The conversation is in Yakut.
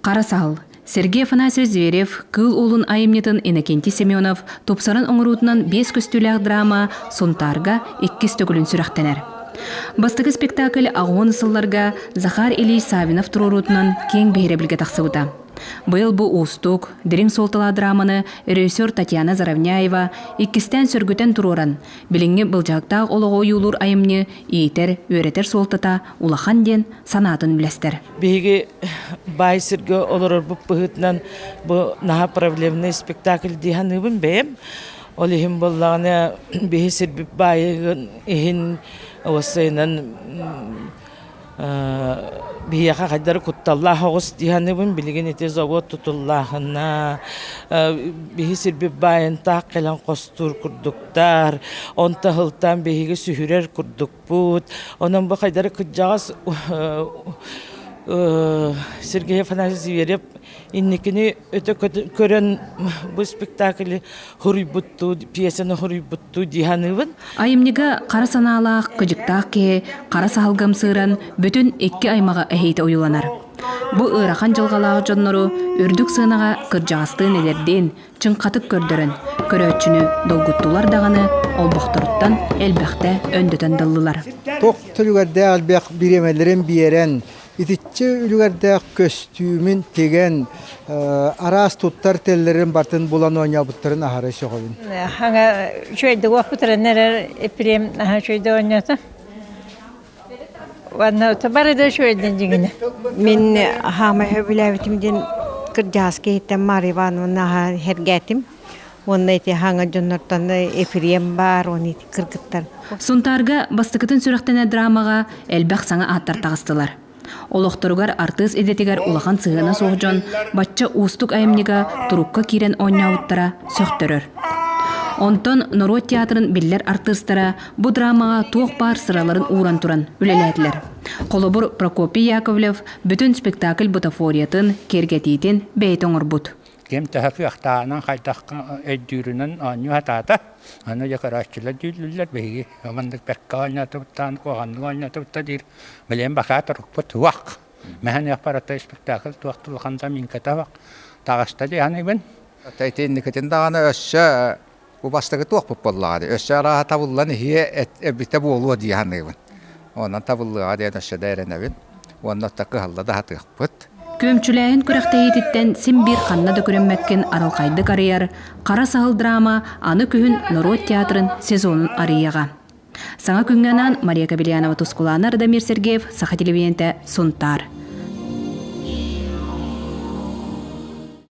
Хара саһыл. Сергей Афанасьевич Зверев Кыыл уолун айымньытын Иннокентий Семенов тупсаран оҥоруутунан биэс көстүүлээх драма Сунтаарга иккис төгүлүн сүрэхтэнэр. Бастакы спектакль аҕыс сылларга Захар Ильич Саввинов туруоруутунан киэҥ биһирэбилгэ тахсыбыта. Быйыл бу уустук, дириҥ суолталаах драманы режиссер Татьяна Заровняева иккистээн сөргүтэн туруоран, билиҥҥи былдьаһыктаах олоҕу ойуулуур айымньы иитэр, үөрэтэр суолтата улахан диэн санаатын үллэстэр. Биһиги баай сиргэ олорорбут быһыытынан бу наһаа проблемный спектакль дии саныыбын бэйэм. Ол иһин буоллаҕына биһи сирбит баайыгын иһин уоссайынан биһиэхэ хайдары кутталлаах оҕус дии саныыбын. Билигин ити завод тутуллааһына биһи сирбит баайын таах кэлэн хостуур курдуктар. Онто ыһылтан биһиги сүһүрэр курдукпут. Онон бу хайдары кырдьаҕас Сергей Афанасьевич Зверев инникини өтө көрөн бу спектакли хуруйбуттуу, пьесаны хуруйбуттуу дии саныыбын. Айымньыга хара санаалаах, кыдьыктаах киһи хара саһылга ымсыыран бүтүн икки аймаҕа эһиитэ уйуланар. Бу ыарахан дьылҕалаах дьоннору үрдүк сыанаҕа кырдьаҕастыын эдэрдиин чыҥхатык көрдөрөн, көрөөччүнү долгуттулар даҕаны, олбохторуттан элбэхтэ өндөтөн да ыллылар. Туох төлүгэрдээх элбэх бириэмэлэрин биэрэн, итиччэ үлүгэрдээх көстүүмүн тигэн, араас туттар тэллэрин бартын булан оонньообуттарын аһара сөҕөбүн. Хаҥа үчүгэйдик уоппутаран эрэр эпириэм наһаа үчүгэйдик оонньоото. Уонна бары да үчүгэйдин дьиҥинэ. Мин хаамай сөбүлээбитим диэн кырдьаҕас киһиттэн Марья Ивановна аһа сэргээтим. Уонна ити хаҥа дьоннортон Ефрем баар, уонна ити кыргыттар. Сунтаарга бастакытын сүрэхтэнэр драмаҕа элбэх саҥа ааттар таҕыстылар. Олохторугар артыыс идэтигэр улахан сыһыана суох дьон бачча уустук айымньыга турукка киирэн оонньообуттара сөхтөрөр. Онтон норуот театрын биллэр артыыстара бу драмаҕа туох баар сыраларын ууран туран үлэлээтилэр. Холобур, Прокопий Яковлев бүтүн спектакль бутафориятын, киэргэтиитин бэйэтэ оҥорбут. Ким төһө кыахтааҕынан хайдах өйдүүрүнэн оонньуу сатаата. Аны дьэ көрөөччүлэр дьүүллүүллэр биһиги маннык бэркэ оонньоотубуттаан куһаҕаннык оонньоотубутта диир. Билигин бакаа турукпут суох. Мэһэн барыта спектакль туох да улахан заминката суох. Таҕыста дии саныыбын. Итинникитин даҕаны өссө бу бастакы туохпут буоллаҕа дии. Өссө арааһа табыллан иһиэ эбитэ буолуо дии саныыбын. Онон табыллыаҕа диэн өссө да эрэнэбин. Уонна кыһалла да сатыахпыт. Күөмчүлээһин күрэхтэһиититтэн син биир ханна да күрэммэккин арылхайдык арыйар Хара саһыл драма аны күһүн норуот театрын сезонун арыйыаҕа. Саҥа күҥҥэ анаан Мария Кобельянова Тускулаана Радомир Сергеев, Саха телевидениетэ, Сунтаар.